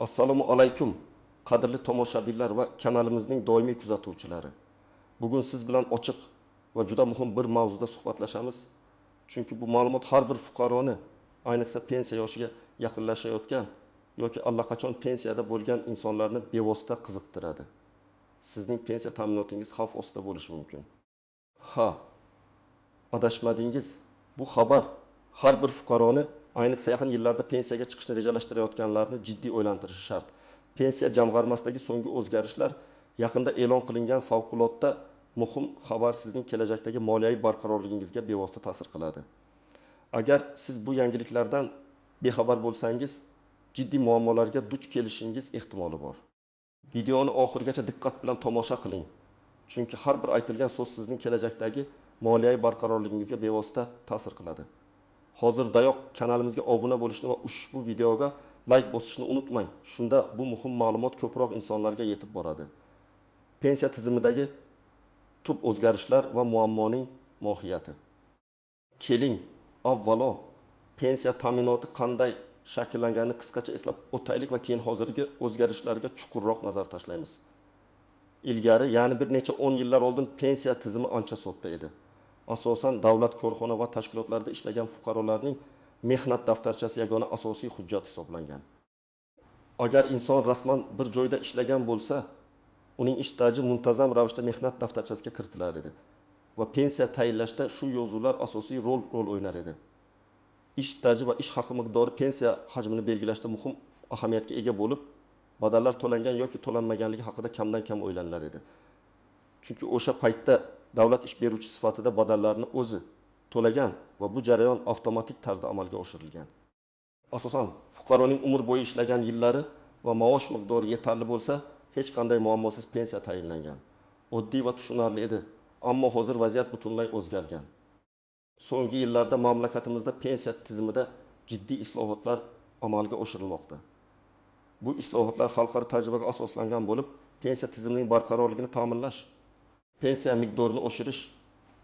Assalomu alaykum, qadrli tomoshabinlar va kanalimizning doimiy kuzatuvchilari. Bugun siz bilan ochiq va juda muhim bir mavzuda suhbatlashamiz. Chunki bu ma'lumot har bir fuqaroni, ayniqsa pensiya yoshiga yaqinlashayotgan yoki allaqachon pensiyada bo'lgan insonlarni bevosita qiziqtiradi. Sizning pensiya ta'minotingiz xavf ostida bo'lishi mumkin. Ha, adashmadingiz. Bu xabar har bir fuqaroni, ayniqsa yaqin yillarda pensiyaga chiqishni rejalashtirayotganlarni jiddiy o'ylantirishi shart. Pensiya jamg'armasidagi so'nggi o'zgarishlar, yaqinda e'lon qilingan favqulodda muhim xabar sizning kelajakdagi moliyaviy barqarorligingizga bevosita ta'sir qiladi. Agar siz bu yangiliklardan bexabar bo'lsangiz, jiddiy muammolarga duch kelishingiz ehtimoli bor. Videoni oxirigacha diqqat bilan tomosha qiling. Chunki har bir aytilgan so'z sizning kelajakdagi moliyaviy barqarorligingizga bevosita ta'sir qiladi. Hozirdayoq kanalimizga obuna bo'lishni va ushbu videoga like bosishni unutmang. Shunda bu muhim ma'lumot ko'proq insonlarga yetib boradi. Pensiya tizimidagi tub o'zgarishlar va muammoning mohiyati. Keling, avvalo pensiya ta'minoti qanday shakllanganini qisqacha eslab o'taylik va keyin hozirgi o'zgarishlarga chuqurroq nazar tashlaymiz. Ilgari, ya'ni bir necha 10 yillar oldin pensiya tizimi ancha sodda edi. Asosan davlat korxona va tashkilotlarda ishlagan fuqarolarning mehnat daftarchasi yagona asosiy hujjat hisoblangan. Agar inson rasman bir joyda ishlagan bo'lsa, uning ish staji muntazam ravishda mehnat daftarchasiga kiritilar edi va pensiya tayinlashda shu yozuvlar asosiy rol o'ynar edi. Ish staji va ish haqi miqdori pensiya hajmini belgilashda muhim ahamiyatga ega bo'lib, badallar to'langan yoki to'lanmaganligi haqida kamdan kam o'ylanilar edi. Chunki o'sha paytda davlat ish beruvchi sifatida badallarni o'zi to'lagan va bu jarayon avtomatik tarzda amalga oshirilgan. Asosan fuqaroning umr bo'yi ishlagan yillari va maosh miqdori yetarli bo'lsa, hech qanday muammosiz pensiya tayinlangan. Oddiy va tushunarli edi, ammo hozir vaziyat butunlay o'zgargan. So'nggi yillarda mamlakatimizda pensiya tizimida jiddiy islohotlar amalga oshirilmoqda. Bu islohotlar xalqaro tajribaga asoslangan bo'lib, pensiya tizimining barqarorligini ta'minlash, pensiya miqdorini oshirish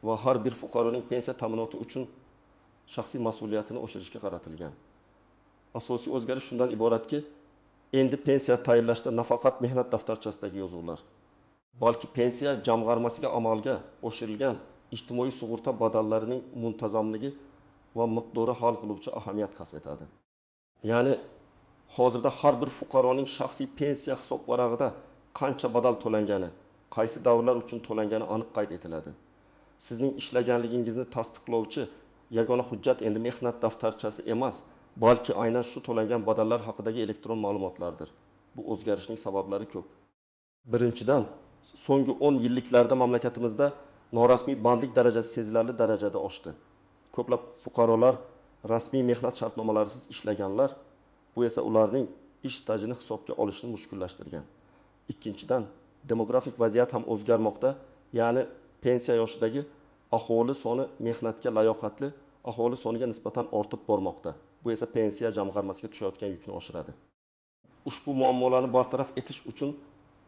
va har bir fuqaroning pensiya ta'minoti uchun shaxsiy mas'uliyatini oshirishga qaratilgan. Asosiy o'zgarish shundan iboratki, endi pensiya tayinlashda nafaqat mehnat daftarchasidagi yozuvlar, balki pensiya jamg'armasiga amalga oshirilgan ijtimoiy sug'urta badallarining muntazamligi va miqdori hal qiluvchi ahamiyat kasb etadi. Ya'ni hozirda har bir fuqaroning shaxsiy pensiya hisobvarag'ida qancha badal to'langani, qaysi davrlar uchun to'langani aniq qayd etiladi. Sizning ishlaganligingizni tasdiqlovchi yagona hujjat endi mehnat daftarchasi emas, balki aynan shu to'langan badallar haqidagi elektron ma'lumotlardir. Bu o'zgarishning sabablari ko'p. Birinchidan, so'nggi 10 yilliklarda mamlakatimizda norasmiy bandlik darajasi sezilarli darajada oshdi. Ko'plab fuqarolar rasmiy mehnat shartnomalarisiz ishlaganlar, bu esa ularning ish stajini hisobga olishni mushkullashtirgan. Ikkinchidan, demografik vaziyat ham o'zgarmoqda, ya'ni pensiya yoshidagi aholi soni mehnatga layoqatli aholi soniga nisbatan ortib bormoqda. Bu esa pensiya jamg'armasiga tushayotgan yukni oshiradi. Ushbu muammolarni bartaraf etish uchun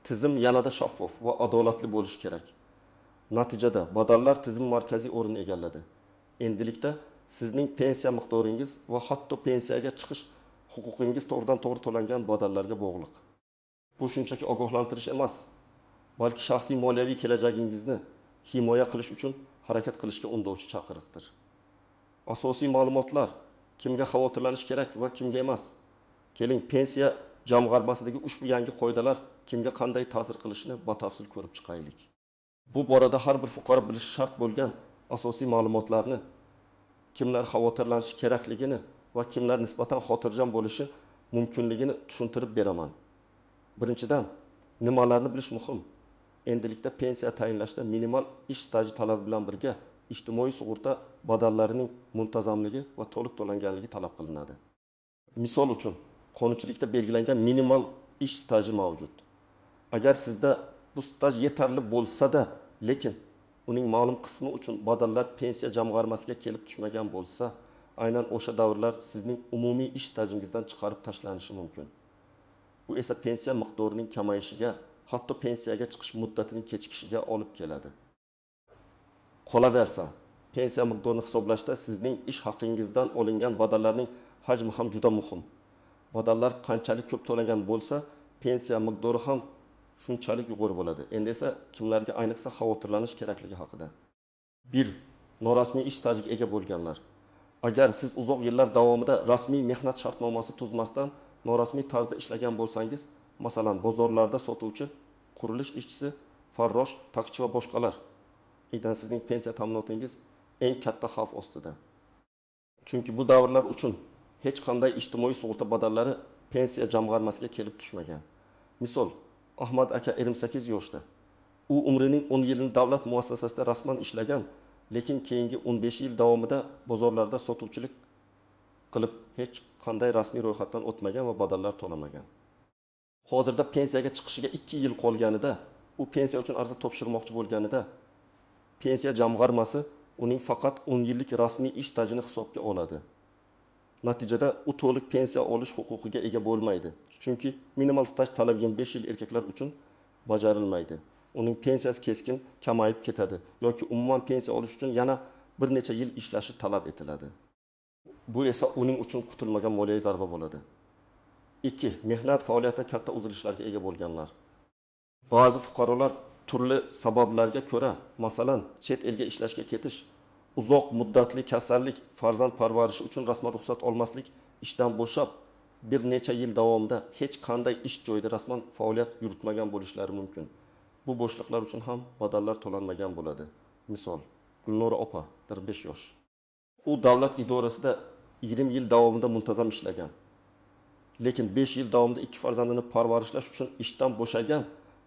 tizim yanada shaffof va adolatli bo'lishi kerak. Natijada badallar tizimi markaziy o'rin egalladi. Endilikda sizning pensiya miqdoringiz va hatto pensiyaga chiqish huquqingiz to'g'ridan-to'g'ri to'langan badallarga bog'liq. Bu shunchaki ogohlantirish emas, balki shaxsiy moliyaviy kelajagingizni himoya qilish uchun harakat qilishga undovchi chaqiriqdir. Asosiy ma'lumotlar: kimga xavotirlanish kerak va kimga emas. Keling, pensiya jamg'armasidagi ushbu yangi qoidalar kimga qanday ta'sir qilishini batafsil ko'rib chiqaylik. Bu borada har bir fuqaro bilishi shart bo'lgan asosiy ma'lumotlarni, kimlar xavotirlanishi kerakligini va kimlar nisbatan xotirjam bo'lishi mumkinligini tushuntirib beraman. Birinchidan, nimalarni bilish muhim? Endilikda pensiya tayinlashda minimal ish staji talabi bilan birga ijtimoiy sug'urta badallarining muntazamligi va to'liq to'langanligi talab qilinadi. Misol uchun, qonunchilikda belgilangan minimal ish staji mavjud. Agar sizda bu staj yetarli bo'lsa-da, lekin uning ma'lum qismi uchun badallar pensiya jamg'armasiga kelib tushmagan bo'lsa, aynan o'sha davrlar sizning umumiy ish stajingizdan chiqarib tashlanishi mumkin. Bu esa pensiya miqdorining kamayishiga, hatto pensiyaga chiqish muddatining kechikishiga olib keladi. Qolaversa, pensiya miqdorini hisoblashda sizning ish haqingizdan olingan badallarning hajmi ham juda muhim. Badallar qanchalik ko'p to'langan bo'lsa, pensiya miqdori ham shunchalik yuqori bo'ladi. Endi esa kimlarga ayniqsa xavotirlanish kerakligi haqida. 1. Norasmiy ish stajiga ega bo'lganlar. Agar siz uzoq yillar davomida rasmiy mehnat shartnomasi tuzmasdan norasmiy tarzda ishlagan bo'lsangiz, masalan, bozorlarda sotuvchi, qurilish ishchisi, farrosh, taksichi va boshqalar, idan sizning pensiya ta'minotingiz eng katta xavf ostida. Chunki bu davrlar uchun hech qanday ijtimoiy sug'urta badallari pensiya jamg'armasiga kelib tushmagan. Misol, Ahmad aka 28 yoshda. U umrining 10 yilini davlat muassasasida rasman ishlagan, lekin keyingi 15 yil davomida bozorlarda sotuvchilik qilib hech qanday rasmiy ro'yxatdan o'tmagan va badallar to'lamagan. Hozirda pensiyaga chiqishiga 2 yil qolganida, u pensiya uchun arza topshirmoqchi bo'lganida pensiya jamg'armasi uning faqat 10 yillik rasmiy ish stajini hisobga oladi. Natijada u to'liq pensiya olish huquqiga ega bo'lmaydi. Chunki minimal staj talabi 25 yil erkaklar uchun bajarilmaydi. Uning pensiyasi keskin kamayib ketadi yoki umuman pensiya olish uchun yana bir necha yil ishlashi talab etiladi. Bu esa uning uchun kutilmagan moliyaviy zarba bo'ladi. 2. Mehnat faoliyatida katta uzilishlarga ega bo'lganlar. Ba'zi fuqarolar turli sabablarga ko'ra, masalan, chet elga ishlashga ketish, uzoq muddatli kasallik, farzand parvarishi uchun rasman ruxsat olmaslik, ishdan bo'shab bir necha yil davomida hech qanday ish joyida rasman faoliyat yuritmagan bo'lishlari mumkin. Bu bo'shliqlar uchun ham badallar to'lanmagan bo'ladi. Misol, Gulnora opa, 45 yosh. U davlat idorasida 20 yil davomida muntazam ishlagan. Lekin 5 yil davomida 2 farzandini parvarishlash uchun ishdan bo'shagan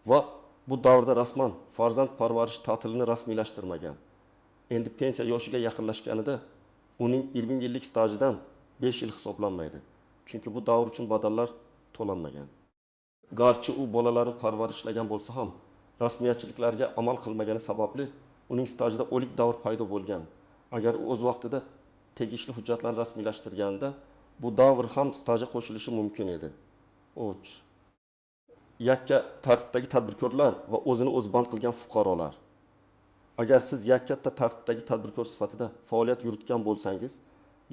va bu davrda rasman farzand parvarish ta'tilini rasmiylashtirmagan. Endi pensiya yoshiga yaqinlashganida uning 20 yillik stajidan 5 yil hisoblanmaydi. Chunki bu davr uchun badallar to'lanmagan. Garchi u bolalarini parvarishlagan bo'lsa ham, rasmiyatchiliklarga amal qilmagani sababli uning stajida o'lik davr paydo bo'lgan. Agar u o'z vaqtida tegishli hujjatlarni rasmiylashtirganda, bu davr ham stajga qo'shilishi mumkin edi. 3. Yakka tartibdagi tadbirkorlar va o'zini o'zi band qilgan fuqarolar. Agar siz yakka tartibdagi tadbirkor sifatida faoliyat yuritgan bo'lsangiz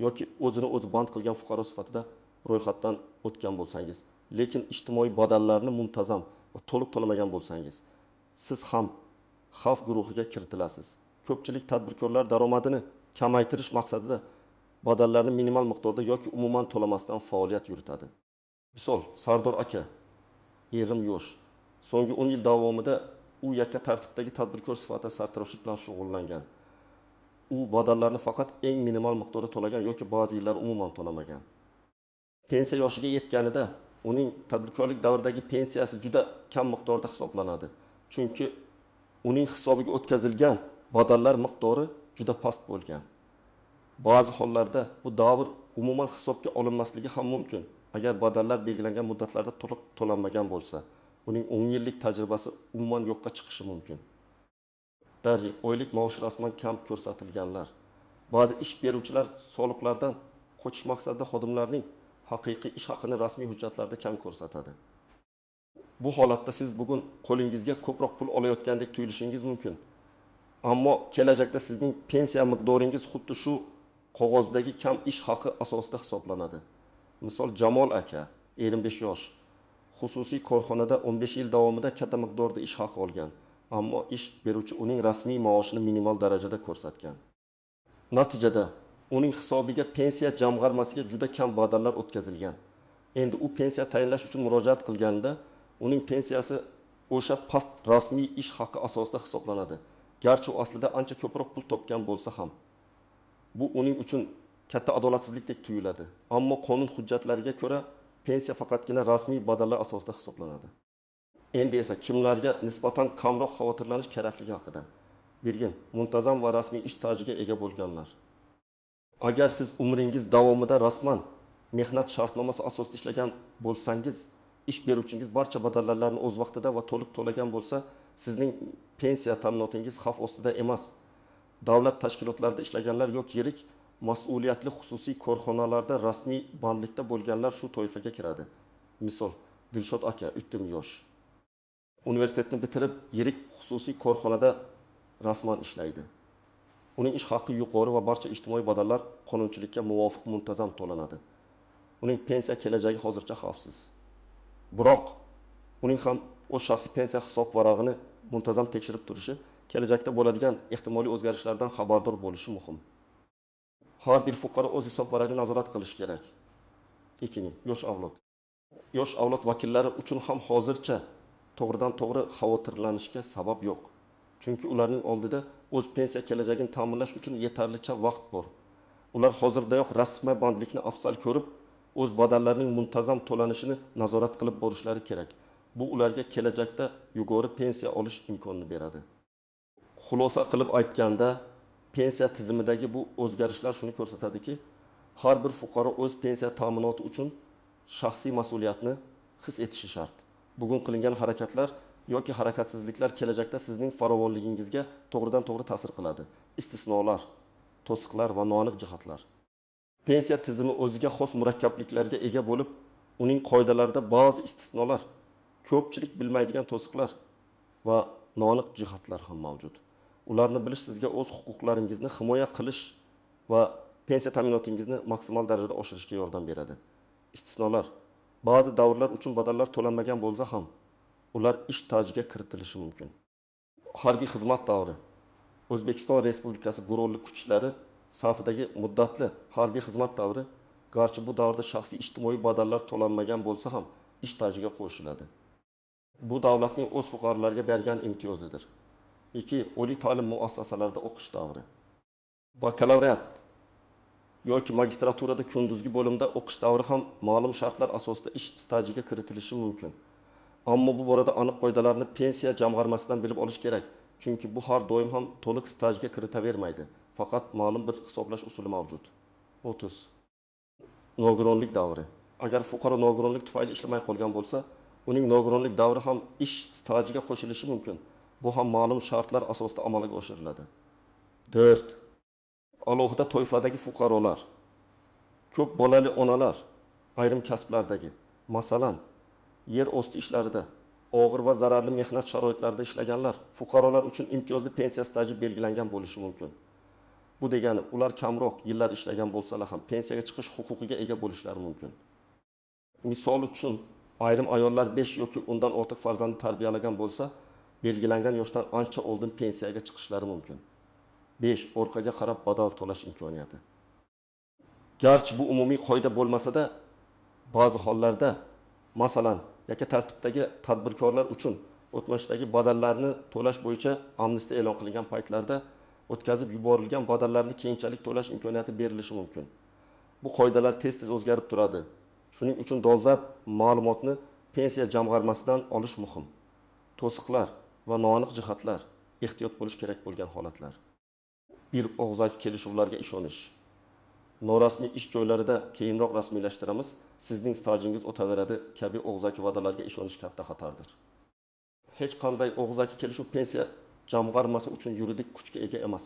yoki o'zini o'zi band qilgan fuqaro sifatida ro'yxatdan o'tgan bo'lsangiz, lekin ijtimoiy badallarni muntazam va to'liq to'lamagan bo'lsangiz, siz ham xavf guruhiga kiritilasiz. Ko'pchilik tadbirkorlar daromadini kamaytirish maqsadida badallarni minimal miqdorda yoki umuman to'lamasdan faoliyat yuritadi. Misol, Sardor aka, 20 yosh. So'nggi 10 yil davomida u yakka tartibdagi tadbirkor sifatida sartaroshlik bilan shug'ullangan. U badallarni faqat eng minimal miqdorda to'lagan yoki ba'zi yillar umuman to'lamagan. Pensiya yoshiga yetganida uning tadbirkorlik davridagi pensiyasi juda kam miqdorda hisoblanadi. Chunki uning hisobiga o'tkazilgan badallar miqdori juda past bo'lgan. Ba'zi hollarda bu davr umuman hisobga olinmasligi ham mumkin. Agar badallar belgilangan muddatlarda to'liq to'lanmagan bo'lsa, uning 10 yillik tajribasi umuman yo'qqa chiqishi mumkin. Daryo, oylik maoshi rasman kam ko'rsatilganlar. Ba'zi ish beruvchilar soliqlardan qochish maqsadida xodimlarning haqiqiy ish haqini rasmiy hujjatlarda kam ko'rsatadi. Bu holatda siz bugun qo'lingizga ko'proq pul olayotgandek tuyulishingiz mumkin. Ammo kelajakda sizning pensiya miqdoringiz xuddi shu qog'ozdagi kam ish haqi asosida hisoblanadi. Misol, Jamol aka, 55 yosh. Xususiy korxonada 15 yil davomida katta miqdorda ish haqi olgan, ammo ish beruvchi uning rasmiy maoshini minimal darajada ko'rsatgan. Natijada uning hisobiga pensiya jamg'armasiga juda kam badallar o'tkazilgan. Endi u pensiya tayinlash uchun murojaat qilganida uning pensiyasi o'sha past rasmiy ish haqi asosida hisoblanadi. Garchi u aslida ancha ko'proq pul topgan bo'lsa ham. Bu uning uchun katta adolatsizlikdek tuyuladi. Ammo qonun hujjatlariga ko'ra pensiya faqatgina rasmiy badallar asosida hisoblanadi. Endi esa kimlarga nisbatan kamroq xavotirlanish kerakligi haqida. Birgin, muntazam va rasmiy ish stajiga ega bo'lganlar. Agar siz umringiz davomida rasman mehnat shartnomasi asosida ishlagan bo'lsangiz, ish beruvchingiz barcha badallarni o'z vaqtida va to'liq to'lagan bo'lsa, sizning pensiya ta'minotingiz xavf ostida emas. Davlat tashkilotlarida ishlaganlar yoki yirik mas'uliyatli xususiy korxonalarda rasmiy bandlikda bo'lganlar shu toifaga kiradi. Misol, Dilshod aka, 3 yosh. Universitetni bitirib, yirik xususiy korxonada rasman ishlaydi. Uning ish haqi yuqori va barcha ijtimoiy badallar qonunchilikka muvofiq muntazam to'lanadi. uning pensiya kelajagi hozircha xavfsiz. Biroq uning ham o'z shaxsiy pensiya hisob varag'ini muntazam tekshirib turishi, kelajakda bo'ladigan ehtimoliy o'zgarishlardan xabardor bo'lishi muhim. Har bir fuqaro o'z hisob varag'ini nazorat qilishi kerak. 2. Yosh avlod. Yosh avlod vakillari uchun ham hozircha to'g'ridan to'g'ri xavotirlanishga sabab yo'q. Chunki ularning oldida o'z pensiya kelajagini ta'minlash uchun yetarlicha vaqt bor. Ular hozirdayoq rasmiy bandlikni afzal ko'rib, o'z badallarining muntazam to'lanishini nazorat qilib borishlari kerak. Bu ularga kelajakda yuqori pensiya olish imkonini beradi. Xulosa qilib aytganda, pensiya tizimidagi bu o'zgarishlar shuni ko'rsatadiki, har bir fuqaro o'z pensiya ta'minoti uchun shaxsiy mas'uliyatni his etishi shart. Bugun qilingan harakatlar yoki harakatsizliklar kelajakda sizning farovonligingizga to'g'ridan to'g'ri ta'sir qiladi. Istisnolar, to'siqlar va noaniq jihatlar. Pensiya tizimi o'ziga xos murakkabliklarga ega bo'lib, uning qoidalarida ba'zi istisnolar, ko'pchilik bilmaydigan to'siqlar va noaniq jihatlar ham mavjud. Ularni bilish sizga o'z huquqlaringizni himoya qilish va pensiya ta'minotingizni maksimal darajada oshirishga yordam beradi. Istisnolar. Ba'zi davrlar uchun badallar to'lanmagan bo'lsa ham, ular ish stajiga kiritilishi mumkin. Harbiy xizmat davri. O'zbekiston Respublikasi Qurolli Kuchlari safidagi muddatli harbiy xizmat davri, garchi bu davrda shaxsiy ijtimoiy badallar to'lanmagan bo'lsa ham, ish stajiga qo'shiladi. Bu davlatning o'z fuqarolariga bergan imtiyozidir. 2. Oliy ta'lim muassasalarida o'qish davri. Bakalavriat yoki magistraturada kunduzgi bo'limda o'qish davri ham ma'lum shartlar asosida ish stajiga kiritilishi mumkin. Ammo bu borada aniq qoidalarni pensiya jamg'armasidan bilib olish kerak, chunki bu har doim ham to'liq stajga kiritavermaydi. Faqat ma'lum bir hisoblash usuli mavjud. 30. Nogironlik davri. Agar fuqaro nogironlik tufayli ishlamay qolgan bo'lsa, uning nogironlik davri ham ish stajiga qo'shilishi mumkin. Bu ham ma'lum shartlar asosida amalga oshiriladi. 4. Alohida toifadagi fuqarolar, ko'p bolali onalar, ayrim kasblardagi, masalan, yer osti ishlarida, og'ir va zararli mehnat sharoitlarida ishlaganlar fuqarolar uchun imtiyozli pensiya staji belgilangan bo'lishi mumkin. Bu degani ular kamroq yillar ishlagan bo'lsalar ham pensiyaga chiqish huquqiga ega bo'lishlari mumkin. Misol uchun, ayrim ayollar 5 yoki undan ortiq farzandni tarbiyalagan bo'lsa, belgilangan yoshdan ancha oldin pensiyaga chiqishlari mumkin. 5. Orqaga qarab badal to'lash imkoniyati. Garchi bu umumiy qoida bo'lmasa-da, ba'zi hollarda, masalan, yakka tartibdagi tadbirkorlar uchun o'tmishdagi badallarni to'lash bo'yicha amnistiya e'lon qilingan paytlarda o'tkazib yuborilgan badallarni keyinchalik to'lash imkoniyati berilishi mumkin. Bu qoidalar tez-tez o'zgarib turadi. Shuning uchun dolzarb ma'lumotni pensiya jamg'armasidan olish muhim. To'siqlar va noaniq jihatlar, ehtiyot bo'lish kerak bo'lgan holatlar. Bir og'zaki kelishuvlarga ishonish. Norasmiy ish joylarida keyinroq rasmiylashtiramiz, sizning stajingiz o'taveradi kabi og'zaki va'dalarga ishonish katta xatardir. Hech qanday og'zaki kelishuv pensiya jamg'armasi uchun yuridik kuchga ega emas.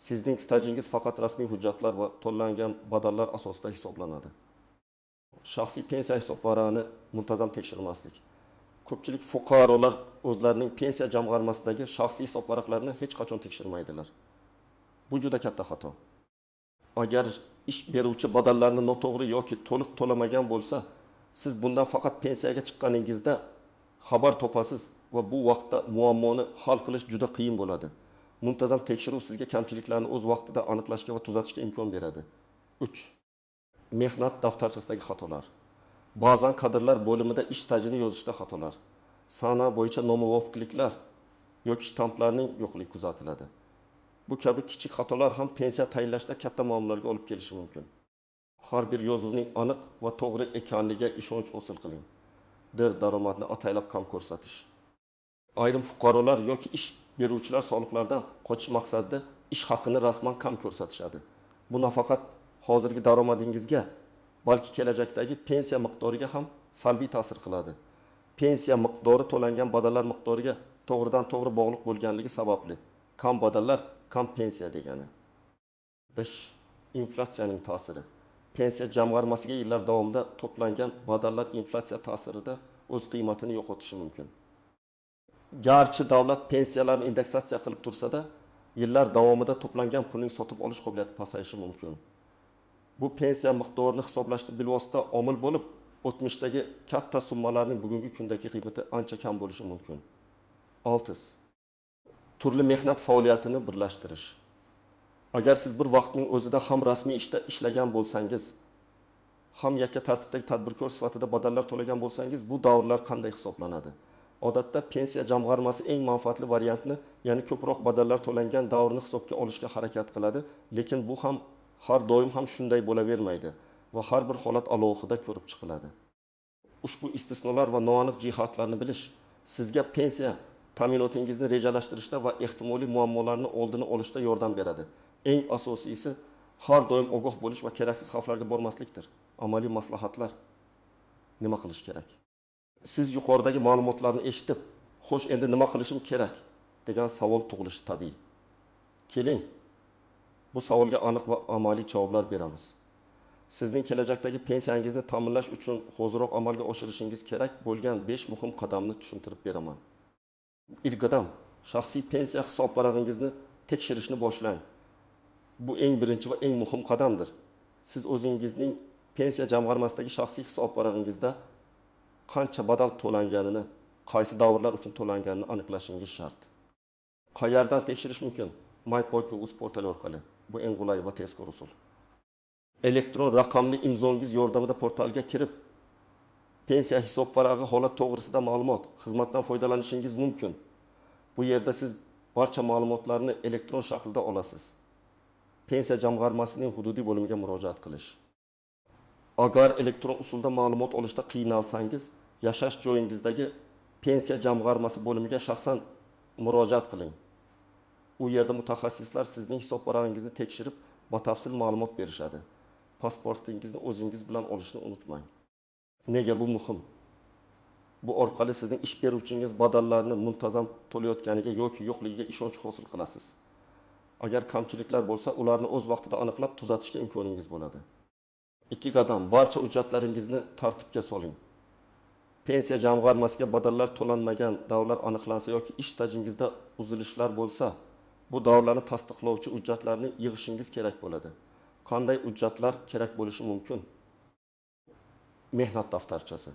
Sizning stajingiz faqat rasmiy hujjatlar va to'langan badallar asosida hisoblanadi. Shaxsiy pensiya hisobvarag'ini muntazam tekshirmaslik. Ko'pchilik fuqarolar o'zlarining pensiya jamg'armasidagi shaxsiy hisobvaraqlarini hech qachon tekshirmaydilar. Bu juda katta xato. Agar ish beruvchi badallarni noto'g'ri yoki to'liq to'lamagan bo'lsa, siz bundan faqat pensiyaga chiqqaningizda xabar topasiz va bu vaqtda muammoni hal qilish juda qiyin bo'ladi. Muntazam tekshiruv sizga kamchiliklarni o'z vaqtida aniqlashga va tuzatishga imkon beradi. 3. Mehnat daftarchasidagi xatolar. Ba'zan kadrlar bo'limida ish stajini yozishda xatolar, sana bo'yicha nomuvofiqliklar yoki shtamplarning yo'qligi kuzatiladi. Bu kabi kichik xatolar ham pensiya tayinlashda katta muammolarga olib kelishi mumkin. Har bir yozuvning aniq va to'g'ri ekanligiga ishonch hosil qiling. Daromadni ataylab kam ko'rsatish. Ayrim fuqarolar yoki ish beruvchilar soliqlardan qochish maqsadida ish haqini rasman kam ko'rsatishadi. Bu nafaqat hozirgi daromadingizga, balki kelajakdagi pensiya miqdoriga ham salbiy ta'sir qiladi. Pensiya miqdori to'langan badallar miqdoriga to'g'ridan to'g'ri bog'liq bo'lganligi sababli kam badallar kam pensiya degani. 5. Inflyatsiyaning ta'siri. Pensiya jamg'armasiga yillar davomida to'plangan badallar inflyatsiya ta'sirida o'z qiymatini yo'qotishi mumkin. Garchi davlat pensiyalarni indeksatsiya qilib tursa-da, yillar davomida to'plangan pulning sotib olish qobiliyati pasayishi mumkin. Bu pensiya miqdorini hisoblashda bilvosita omil bo'lib, o'tmishdagi katta summalarning bugungi kundagi qiymati ancha kam bo'lishi mumkin. 6. Turli mehnat faoliyatini birlashtirish. Agar siz bir vaqtning o'zida ham rasmiy ishda ishlagan bo'lsangiz, ham yakka tartibdagi tadbirkor sifatida badallar to'lagan bo'lsangiz, bu davrlar qanday hisoblanadi? Odatda pensiya jamg'armasi eng manfaatli variantni, ya'ni ko'proq badallar to'langan davrni hisobga olishga harakat qiladi, lekin bu ham har doim ham shunday bo'lavermaydi va har bir holat alohida ko'rib chiqiladi. Ushbu istisnolar va noaniq jihatlarni bilish sizga pensiya ta'minotingizni rejalashtirishda va ehtimoliy muammolarni oldini olishda yordam beradi. Eng asosiysi har doim ogoh bo'lish va keraksiz xavflarga bormaslikdir. Amaliy maslahatlar. Nima qilish kerak? Siz yuqoridagi ma'lumotlarni eshitib, xo'sh, endi nima qilishim kerak degan savol tug'ilishi tabiiy. Keling, bu savolga aniq va amaliy javoblar beramiz. Sizning kelajakdagi pensiyangizni ta'minlash uchun hoziroq amalga oshirishingiz kerak bo'lgan 5 muhim qadamni tushuntirib beraman. Ilk qadam, shaxsiy pensiya hisob varag'ingizni tekshirishni boshlang. Bu eng birinchi va eng muhim qadamdir. Siz o'zingizning pensiya jamg'armasidagi shaxsiy hisob varag'ingizda qancha badal to'langanini, qaysi davrlar uchun to'langanini aniqlashingiz shart. Qayerdan tekshirish mumkin? My.uz portali orqali. Bu eng qulay va tezkor usul. Elektron raqamli imzongiz yordamida portalga kirib, pensiya hisob varag'i holat to'g'risida ma'lumot, xizmatdan foydalanishingiz mumkin. Bu yerda siz barcha ma'lumotlarni elektron shaklda olasiz. Pensiya jamg'armasining hududiy bo'limiga murojaat qilish. Agar elektron usulda ma'lumot olishda qiynalsangiz, yashash joyingizdagi pensiya jamg'armasi bo'limiga shaxsan murojaat qiling. U yerda mutaxassislar sizning hisob varag'ingizni tekshirib, batafsil ma'lumot berishadi. Pasportingizni o'zingiz bilan olishni unutmang. Nega bu muhim? Bu orqali sizning ish beruvchingiz badallarni muntazam to'layotganiga yoki yo'qligiga ishonch hosil qilasiz. Agar kamchiliklar bo'lsa, ularni o'z vaqtida aniqlab tuzatishga imkoningiz bo'ladi. 2 qadam, barcha hujjatlaringizni tartibga soling. Pensiya jamg'armasiga badallar to'lanmagan davrlar aniqlansa yoki ish stajingizda uzilishlar bo'lsa, bu davrlarni tasdiqlovchi hujjatlarni yig'ishingiz kerak bo'ladi. Qanday hujjatlar kerak bo'lishi mumkin? Mehnat daftarchasi.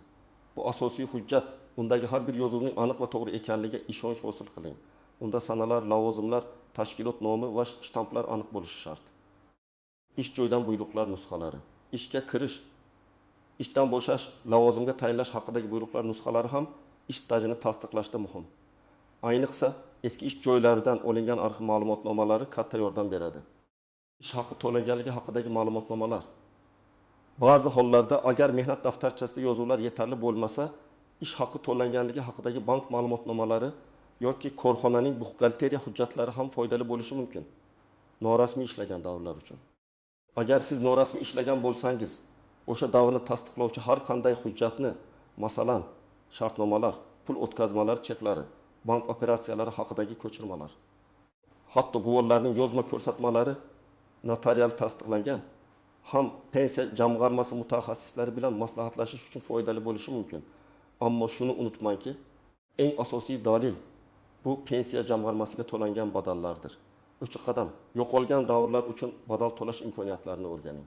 Bu asosiy hujjat. Undagi har bir yozuvning aniq va to'g'ri ekanligiga ishonch hosil qiling. Unda sanalar, lavozimlar, tashkilot nomi va shtamplar aniq bo'lishi shart. Ish joyidan buyruqlar nusxalari. Ishga kirish, ishdan bo'shash, lavozimga tayinlash haqidagi buyruqlar nusxalari ham ish stajini tasdiqlashda muhim. Ayniqsa, eski ish joylaridan olingan arxiv ma'lumotnomalari katta yordam beradi. Ish haqi to'langanligi haqidagi ma'lumotnomalar. Ba'zi hollarda agar mehnat daftarchasida yozuvlar yetarli bo'lmasa, ish haqi to'langanligi haqidagi bank ma'lumotnomalari yoki korxonaning buxgalteriya hujjatlari ham foydali bo'lishi mumkin. Norasmiy ishlagan davrlar uchun. Agar siz norasmiy ishlagan bo'lsangiz, o'sha davrni tasdiqlovchi har qanday hujjatni, masalan, shartnomalar, pul o'tkazmalari cheklari, bank operatsiyalari haqidagi ko'chirmalar, hatto guvohlarning yozma ko'rsatmalari notarial tasdiqlangan ham pensiya jamg'armasi mutaxassislari bilan maslahatlashish uchun foydali bo'lishi mumkin. Ammo shuni unutmangki, eng asosiy dalil bu pensiya jamg'armasiga to'langan badallardir. 3 qadam, yo'qolgan davrlar uchun badal to'lash imkoniyatlarini o'rganing.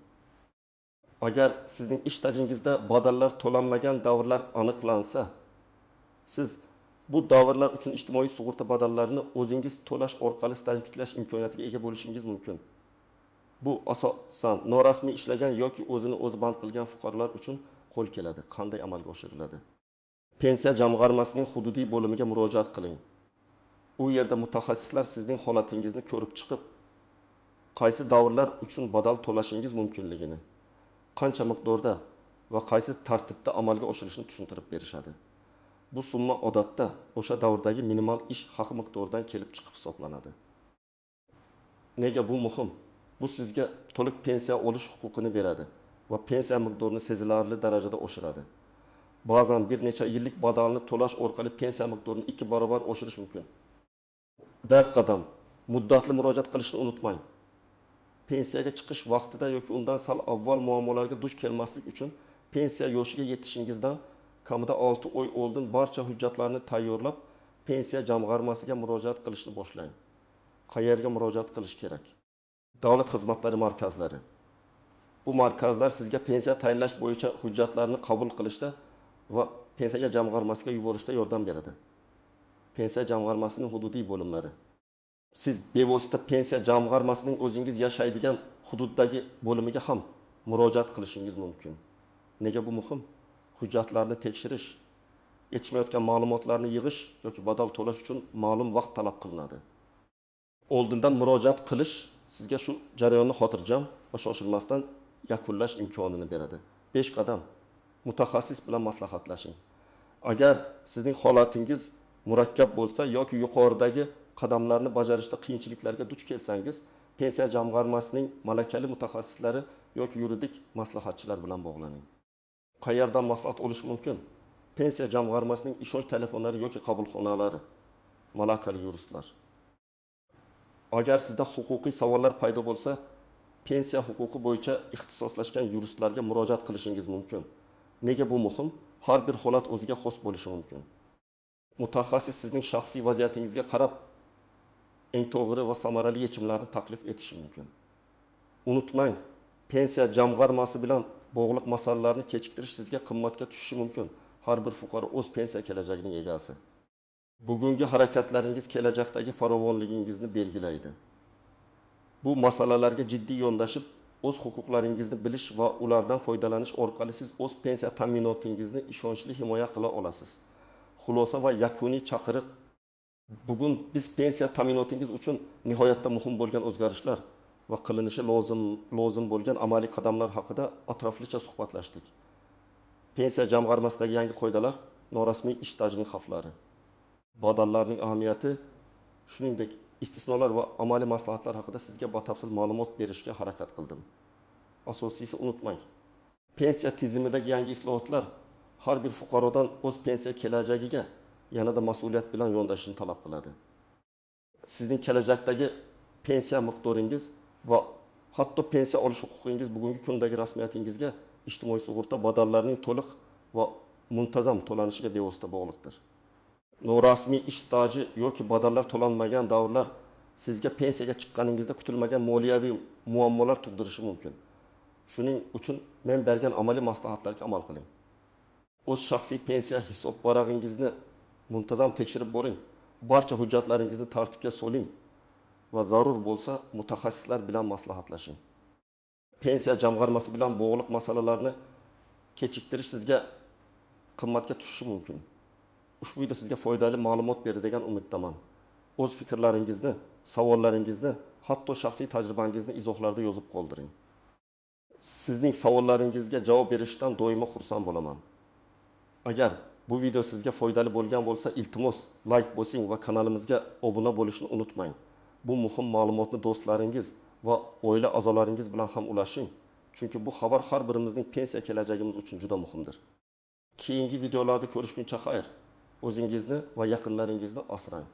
Agar sizning ish stajingizda badallar to'lanmagan davrlar aniqlansa, siz bu davrlar uchun ijtimoiy sug'urta badallarini o'zingiz to'lash orqali stajni tiklash imkoniyatiga ega bo'lishingiz mumkin. Bu asosan norasmiy ishlagan yoki o'zini o'zi band qilgan fuqarolar uchun qo'l keladi. Qanday amalga oshiriladi? Pensiya jamg'armasining hududiy bo'limiga murojaat qiling. U yerda mutaxassislar sizning holatingizni ko'rib chiqib, qaysi davrlar uchun badal to'lashingiz mumkinligini, qancha miqdorda va qaysi tartibda amalga oshirilishini tushuntirib berishadi. Bu summa odatda o'sha davrdagi minimal ish haqi miqdoridan kelib chiqib hisoblanadi. Nega bu muhim? Bu sizga to'liq pensiya olish huquqini beradi va pensiya miqdorini sezilarli darajada oshiradi. Ba'zan bir necha yillik badalni to'lash orqali pensiya miqdorini 2 barobar oshirish mumkin. 4 qadam, muddatli murojaat qilishni unutmang. Pensiyaga chiqish vaqtida yoki undan sal avval muammolarga duch kelmaslik uchun pensiya yoshiga yetishingizdan kamida 6 oy oldin barcha hujjatlarni tayyorlab, pensiya jamg'armasiga murojaat qilishni boshlang. Qayerga murojaat qilish kerak? Davlat xizmatlari markazlari. Bu markazlar sizga pensiya tayinlash bo'yicha hujjatlarni qabul qilishda va pensiya jamg'armasiga yuborishda yordam beradi. Pensiya jamg'armasining hududiy bo'limlari. Siz bevosita pensiya jamg'armasining o'zingiz yashaydigan hududdagi bo'limiga ham murojaat qilishingiz mumkin. Nega bu muhim? Hujjatlarni tekshirish, yetishmayotgan ma'lumotlarni yig'ish yoki badal to'lash uchun ma'lum vaqt talab qilinadi. Oldindan murojaat qilish sizga shu jarayonni xotirjam va shoshilmasdan yakunlash imkonini beradi. 5 qadam. Mutaxassis bilan maslahatlashing. Agar sizning holatingiz murakkab bo'lsa yoki yuqoridagi qadamlarni bajarishda qiyinchiliklarga duch kelsangiz, pensiya jamg'armasining malakali mutaxassislari yoki yuridik maslahatchilar bilan bog'laning. Qayerdan maslahat olish mumkin? Pensiya jamg'armasining ishonch telefonlari yoki qabulxonalari, malakali yuristlar. Agar sizda huquqiy savollar paydo bo'lsa, pensiya huquqi bo'yicha ixtisoslashgan yuristlarga murojaat qilishingiz mumkin. Nega bu muhim? Har bir holat o'ziga xos bo'lishi mumkin. Mutaxassis sizning shaxsiy vaziyatingizga qarab eng to'g'ri va samarali yechimlarni taklif etishi mumkin. Unutmang, pensiya jamg'armasi bilan bog'liq masalalarni kechiktirish sizga qimmatga tushishi mumkin. Har bir fuqaro o'z pensiya kelajagining egasi. Bugungi harakatlaringiz kelajakdagi farovonligingizni belgilaydi. Bu masalalarga jiddiy yondashib, o'z huquqlaringizni bilish va ulardan foydalanish orqali siz o'z pensiya ta'minotingizni ishonchli himoya qila olasiz. Xulosa va yakuniy chaqiriq. Bugun biz pensiya ta'minotingiz uchun nihoyatda muhim bo'lgan o'zgarishlar va qilinishi lozim bo'lgan amaliy qadamlar haqida atroflicha suhbatlashdik. Pensiya jamg'armasidagi yangi qoidalar, norasmiy ish stajining xavflari, badallarning ahamiyati, shuningdek istisnolar va amaliy maslahatlar haqida sizga batafsil ma'lumot berishga harakat qildim. Asosiysi unutmang, pensiya tizimidagi yangi islohotlar har bir fuqarodan o'z pensiya kelajagiga yanada mas'uliyat bilan yondashishni talab qiladi. Sizning kelajakdagi pensiya miqdoringiz va hatto pensiya olish huquqingiz bugungi kundagi rasmiyatingizga ijtimoiy sug'urta badallarining to'liq va muntazam to'lanishiga bevosita bog'liqdir. Norasmiy ish staji yoki badallar to'lanmagan davrlar sizga pensiyaga chiqqaningizda kutilmagan moliyaviy muammolar tug'dirishi mumkin. Shuning uchun men bergan amaliy maslahatlarga amal qiling. O'z shaxsiy pensiya hisob varag'ingizni muntazam tekshirib boring. Barcha hujjatlaringizni tartibga soling va zarur bo'lsa mutaxassislar bilan maslahatlashing. Pensiya jamg'armasi bilan bog'liq masalalarni kechiktirish sizga qimmatga tushishi mumkin. Ushbu video sizga foydali ma'lumot berdi degan umiddaman. O'z fikrlaringizni, savollaringizni, hatto shaxsiy tajribangizni izohlarda yozib qoldiring. Sizning savollaringizga javob berishdan doimo xursand bo'laman. Agar bu video sizga foydali bo'lgan bo'lsa, iltimos like bosing va kanalimizga obuna bo'lishni unutmang. Bu muhim ma'lumotni do'stlaringiz va oila a'zolaringiz bilan ham ulashing. Chunki bu xabar har birimizning pensiya kelajagimiz uchun juda muhimdir. Keyingi videolarda ko'rishguncha xayr. O'zingizni va yaqinlaringizni asrang.